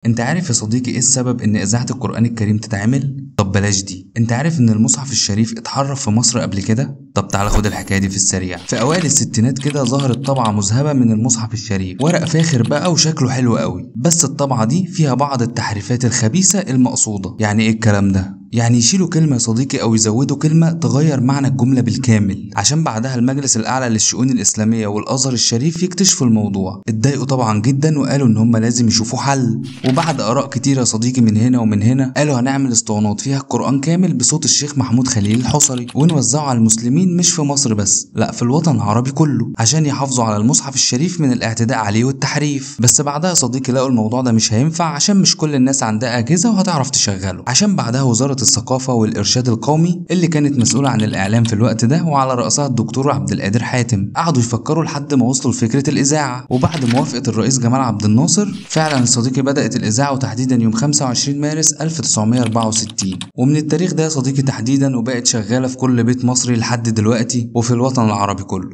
انت عارف يا صديقي ايه السبب ان اذاعة القرآن الكريم تتعمل؟ طب بلاش دي، انت عارف ان المصحف الشريف اتحرف في مصر قبل كده؟ طب تعالى خد الحكاية دي في السريع. في اوائل الستينات كده ظهرت طبعة مذهبة من المصحف الشريف، ورق فاخر بقى وشكله حلو قوي، بس الطبعة دي فيها بعض التحريفات الخبيثة المقصودة. يعني ايه الكلام ده؟ يعني يشيلوا كلمة يا صديقي أو يزودوا كلمة تغير معنى الجملة بالكامل، عشان بعدها المجلس الأعلى للشؤون الإسلامية والأزهر الشريف يكتشفوا الموضوع. اتضايقوا طبعا جدا وقالوا إن هم لازم يشوفوا حل، وبعد آراء كتيرة يا صديقي من هنا ومن هنا قالوا هنعمل اسطوانات فيها القرآن كامل بصوت الشيخ محمود خليل الحصري ونوزعه على المسلمين، مش في مصر بس، لا في الوطن العربي كله، عشان يحافظوا على المصحف الشريف من الاعتداء عليه والتحريف. بس بعدها يا صديقي لقوا الموضوع ده مش هينفع عشان مش كل الناس عندها أجهزة وهتعرف تشغله. عشان بعدها وزارة الثقافة والإرشاد القومي اللي كانت مسؤولة عن الإعلام في الوقت ده وعلى رأسها الدكتور عبد القادر حاتم قعدوا يفكروا لحد ما وصلوا لفكرة الإذاعة. وبعد موافقة الرئيس جمال عبد الناصر فعلا صديقي بدأت الإذاعة، وتحديدا يوم 25 مارس 1964، ومن التاريخ ده يا صديقي تحديدا وبقت شغالة في كل بيت مصري لحد دلوقتي وفي الوطن العربي كله.